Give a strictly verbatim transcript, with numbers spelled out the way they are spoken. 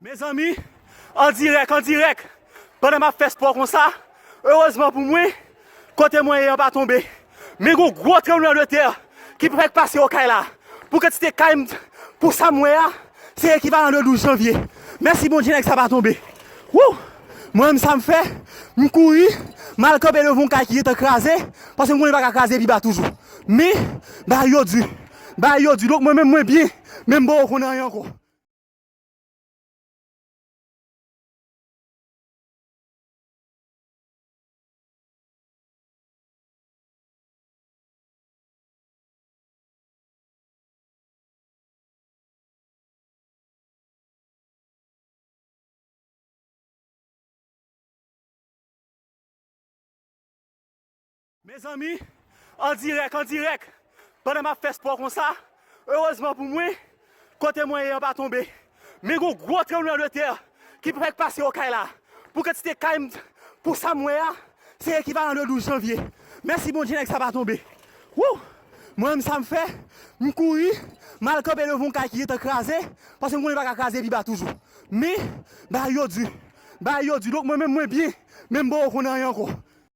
Mezanmi, an dirèk, an dirèk, pandan m ap fè spò konsa, erezman pou mwen, kote mwen ye an pa tonbe. Men gon gwo tranblemanntè ki fèk pase Okay la. Pou kantite kay m, pou sa m wè a, se ekivalan de douz janvye. Mèsi Bondye, nèg sa pa tonbe. Wou! Mwen menm sa m fè, m kouri, m al kanpe devan yon kay ki gentan kraze, paske m konnen l pa ka kraze pi ba toujou. Men, bagay yo di. Bagay yo di. Donk mwen menm mwen byen, men m poko konn anyen ankò. Mezanmi, an dirèk, an dirèk, pandan m ap fè spò konsa, erezman pou mwen, kote mwen ye an pa tonbe. Men gon gwo tranblemanntè ki fèk pase Okay la. Pou kantite kay m, pou sa m wè a, se ekivalan de douz janvye. Mèsi Bondye, nèg sa pa tonbe. Wou! Mwen menm sa m fè, m kouri, m al kanpe devan yon kay ki gentan kraze, paske m konnen l pa ka kraze pi ba toujou. Men, bagay yo di. Bagay yo di. Donk mwen menm mwen byen, men m poko konn anyen ankò.